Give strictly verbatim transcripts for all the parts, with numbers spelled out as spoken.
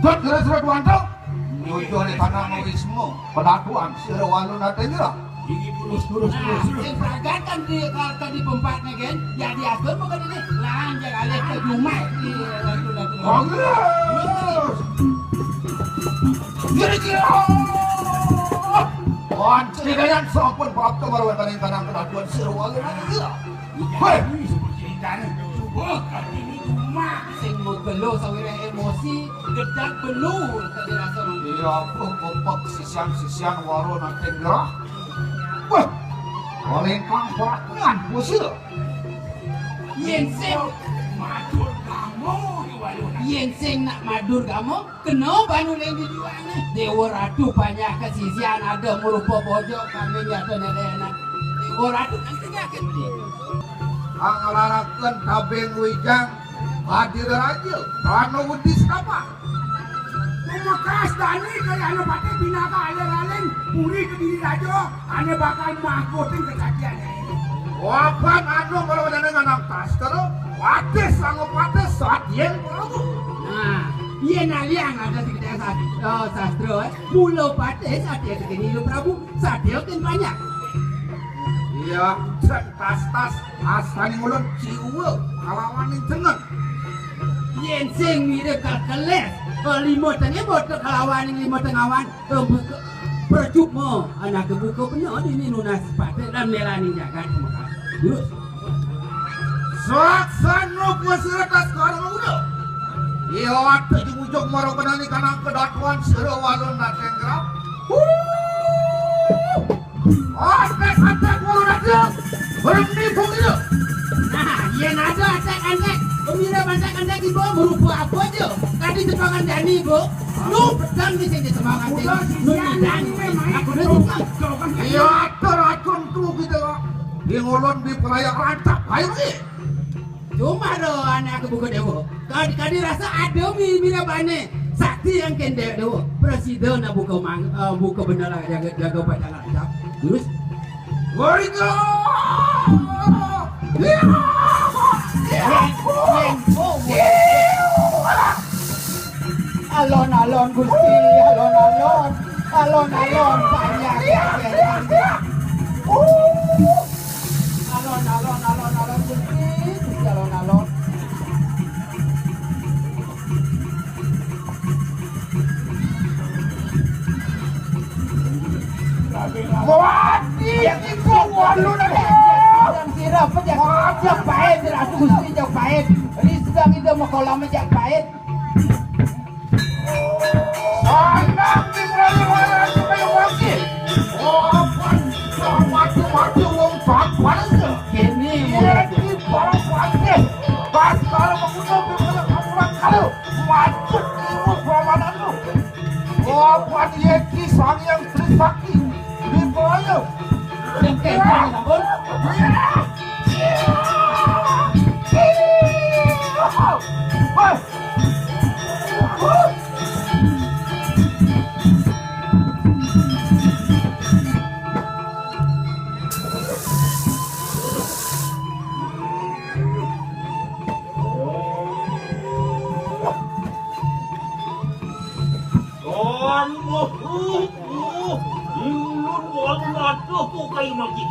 Cut geus-geus wantong. Nuju di tanah Wisma, pedatuan Sira Waluna téh nyerah. Gigi bulus, bulus, bulus, bulus. Sing pragat kan di, kan di pempatnya, kan? Jadi atur mah kan ini. Lanjut alih ke Jumat. Iya, betul, betul. Bagus. Jadi kira. Wan, ceritanya sampun prapta baru kali tanah pedatuan Sira Waluna téh nyerah. Héi, seperti itu. Coba kali ini cuma sing mau gelo sawiréh emosi, gedang belu tadi rasa. Iya, bepek sisian-sisian Waluna téh nyerah. Wah, kalengkang peraturan, Gusti. Yén sing madur gamo di Waluna. Yén sing nak madur gamo, kena banu leng di juangnya. Déwa Ratu banyak kesisian ada merupa bojok kami nyata nenek. Déwa Ratu nanti nyakin beli. Anglarakeun tabing wijang hadir raja, prana wedi sekapan. Memekas dani kaya anu patih pinaka aléng-aléng puri kediri raja, ané bakal mahkotin kesajiannya ini. Wapan anu kalau dana nganang tas terus, patih sanggup patih saat yen Prabu. Nah, iya naliang ada di kedai sas-, eh, sastra, eh. Mula patih saat yen segini lu Prabu, saat yen banyak. Iya, jan tas-tas. Asaning ulun ciwa kalawaning tengen. Yén sing mirip kalkeles, eh, lima tengé botol kalawaning lima tengawan, eh, buka, percuma anak buka bener ini nunas patih dan melaning jagat Mekah. Terus. Saksana kuasa atas karang udah. Iya, waktu di ujung mara benani kanang kedatuan Sira Walun Natenggra. Huh! Atek-atek walu raja, berhenti bung itu. Nah, yén ada atek-atek, pemirsa atek-atek ibu merupa apa aja? Tadi tekangan Dani ibu, lu pedang di sini semangat. Udah, nu sisian pedang. Ini main. Aku udah tukang. Iya, atur racun tuh gitu. Di ngulon di peraya rancak, ayo nih. Cuma ro anak buka dewa. Kadi, kadi rasa ada mi mira bane. Sakti yang kende dewa. Presiden nak buka mang, eh, buka benar lah jaga, jaga pacaran aja. Terus. Warga. Alon-alon Gusti, alon-alon, alon-alon banyak. Uh. Alon, alon, alon, alon, Gusti, Gusti, alon, alon. Wah, iya, itu walu dah. Kira apa jak, jak pahit, Gusti, jak pahit. Rizka kita mau kolam jak pahit. Sanang di Melayu Raya Sungai Wangkil. Oh, apan, mati-mati wong tak panas. Kene, iya, di barang panas. Pas kalau mengutuk di mana kamu kalau macet ilmu peramanan lu. Oh, apan, iya, di Sang Hyang Trisakti. Di Melayu. Yang kayak gini, ampun. Iya. Iya. Iya. Wah. Tuan, uh, uh, uh, ilun wan mata ku kai mati.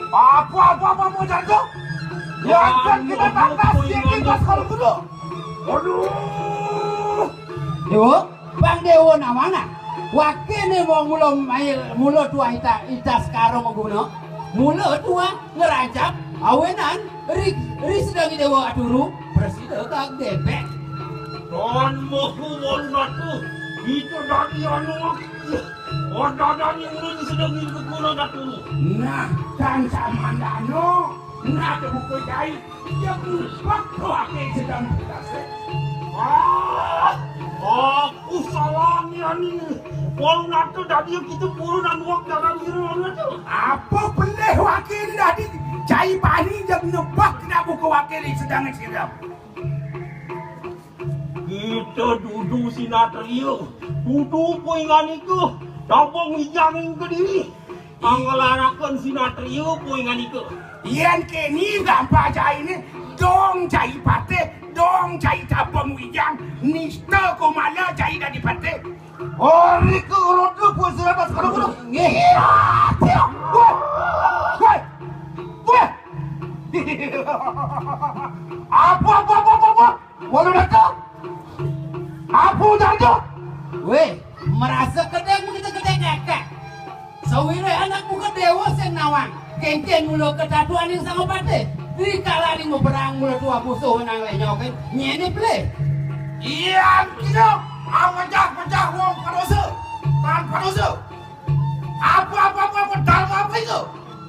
Apa, apa, apa mau jatuh? Ya, kan kita tak kasih kita kalau dulu. Aduh. Dewa, Bang Dewa namana? Wakene mau mula mail, mula tuah ita, ita sekarang mau guna. Mula tuah ngerancap, awenan, ri, ri sedang dewa aturu, presida kag bebek. Don mohu wong datu, itu dari anu, oh, dadani ulun sedang itu guna datu. Nah, kan sama dano, nah, kebuka jahit. Dia berubah tuh ake sedang berkasih. Ah, aku salah nih, ani. Wong nata dadi kita purun anu wak dalam diri anu tuh. Apa pelih wakil dadi cai bani jam nebak kena buka wakil sedang sidang. Kita dudu sinatria, dudu puingan itu, tampung ijang ke diri. Anggelarakan sinatria puingan itu. Yen kini gampang cai ini, dong Apa, apa, apa, apa, apa? Walu daka. Apa ujar tu? Weh, merasa kedeng begitu kedeng kakak. Sawire anak buka dewa sing nawang. Kengken mula ketatuan yang sama pate. Di kala ni beberang mula tua musuh nang lenyok. Nyene pelih. Iya, kita. Amajah-majah wong padosa. Tan padosa. Apa, apa, apa, apa, dharma apa itu?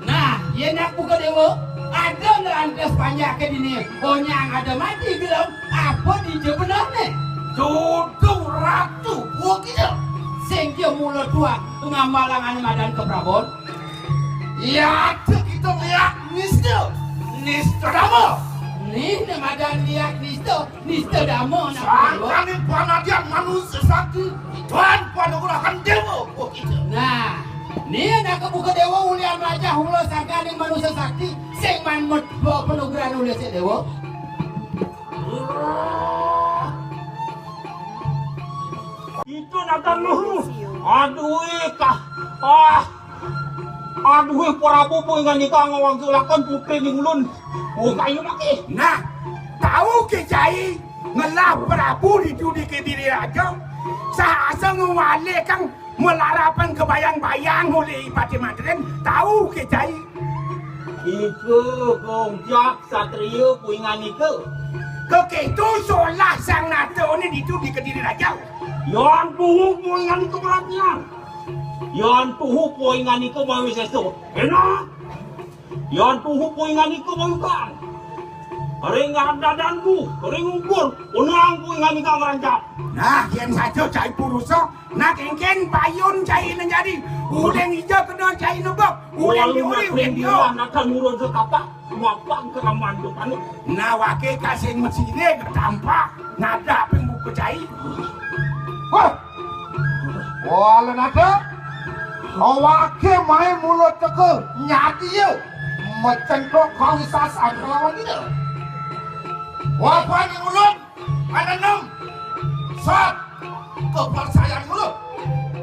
Nah, yen aku ke dewa, ada ngerantes panjake dini. Onyang ada mati gelem, apa dije benerne? Dudung ratu buah kita. Sing dia mula tua, ngambalang ane madan ke Prabon. Ya, ada kita lihat nista. Nista apa? Nih, ne madan lihat nista. Nista dama nak. Sangkaning panadian manusia sakti, Tuhan panagurahan dewa buah kita. Nah, ni nak kebuka dewa ulian raja hula sangkaning manusia sakti, sing manut penugrahan ulian si dewa. Itu nata nuhu. Aduh, kah. Ah. Aduh, Prabu, poingan ika ngawang sulakan putri ning ulun. Oh, kayu maki. Nah, tahu ke cai ngelah Prabu di dudi ke diri raja. Sahasa ngewale kang melarapan kebayang-bayang oleh Pati Madren. Tahu ke cai. Ika gongcak satria poingan ika. Keketu solah sang nata ni di dudi ke diri raja. Yon tuhu poingan ika perhatian. Yan tuhu poingan ika mawi sesu. Enak. Yan tuhu poingan ika mawi kang. Ring ngarep dadanku, ring ukur, unang poingan ika ngerancap. Nah, yen saja cai purusa, nah kengken payun cai ne jadi. Uling ija kena cai nebak, uling diuri, uling dio. Nak nurun sekapak. Mapang keraman tu anu. Nawake kasing mesine ketampak nada ping buku cai. Wah. Wala nada. Awake mai mulut teke nyadi ya. Mecentok kawisas angkelawan dia. Wah, paning mulut. Ada enam. Sat. Kepercayaan mulut.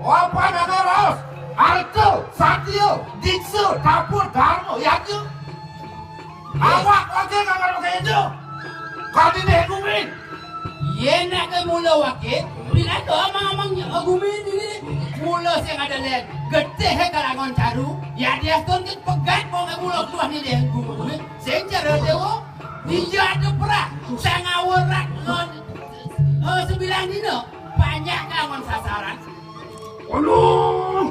Apa nama raos? Arta, satya, diksa, tapa, dharma, yatya. Awak wake ngamar wake itu. Kami deh gumin. Ye nak ke mula wake, bila tu amang-amang gumi ini. Mula sing ada len. Getih kalangon caru. Ya dia stun ke pegat mau ke mula tuah ni deh gumi. Sing cara dewa. Dia ada perah. Sang awak rak ngon. Eh, sebilang dina. Banyak kawan sasaran. Aduh.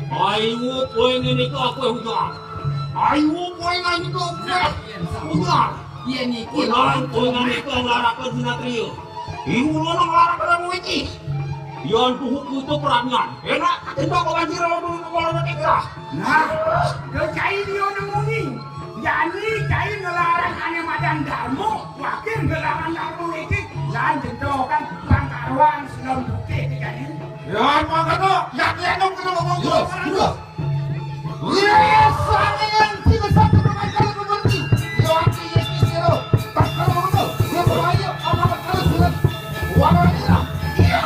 Ayu, poin ini ke aku yang ujar. Ayu, poin ini ke aku yang ujar. Iya, ni. Poin, poin ini ke laraka dinatria. Ibu lo nang laraka dan wiki. Yan tuhu kutu peramian. Enak, kita kau banjir lo dulu ke bola kita. Nah, ke cai dia nang muni. Jani cai ngelarang ane madan darmo, wakil ngelarang darmo iki, lan jentokan bang karuan selon putih ke jani. Ya, apa kata? Ya, ya, no, kena ngomong. Iya, iya. Iya, sangat tidak satu dengan kalau mengerti. Ya, apa yang disuruh? Tak perlu, tak perlu. Ya, bahaya, apa tak perlu, sudah. Warna merah. Iya.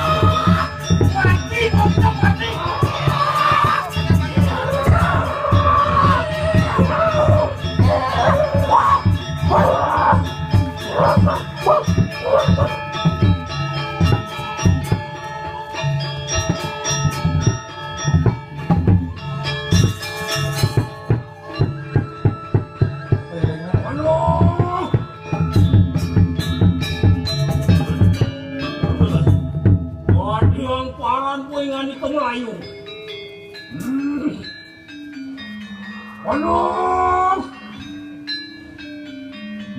Mati, mati, mati. Aduh. Waduh, yang paran kuwi ngani ke Melayu. Hmm. Aduh.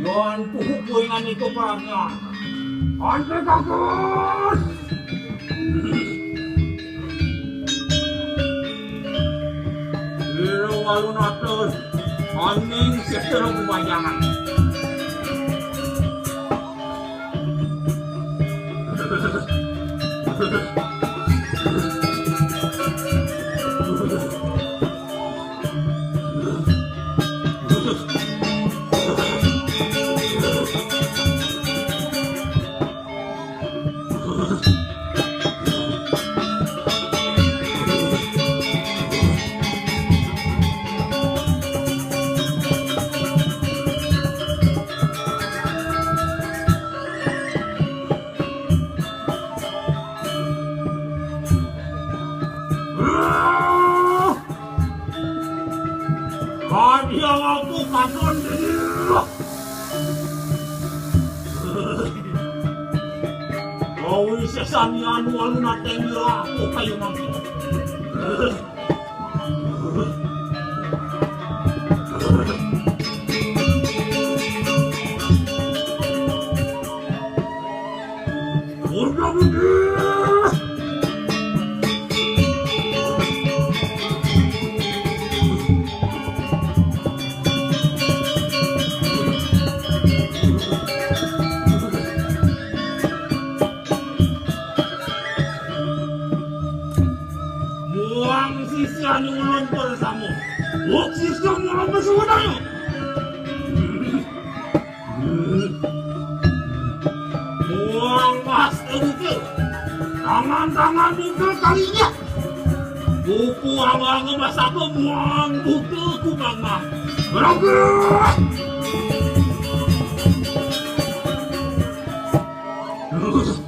Yan tuhu kuwi ngani ke perangnya. Antre bagus. Lilo alun atur, aning seter kepanjangan. Samian walu nateng diraku kayu mangki. Purna budi. Muang sisya ni ulun bersama. Wak sisya muang bersama. Muang mas buka. Tangan-tangan buka kalinya. Buku awal-awal masa apa muang buka ku mama. Raga. Aduh.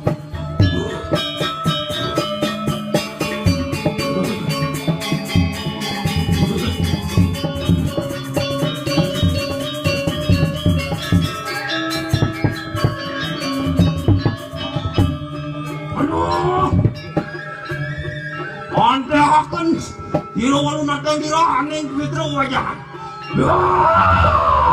Antehaken. Ira walu nateng dira aning pitra wajah. Ya.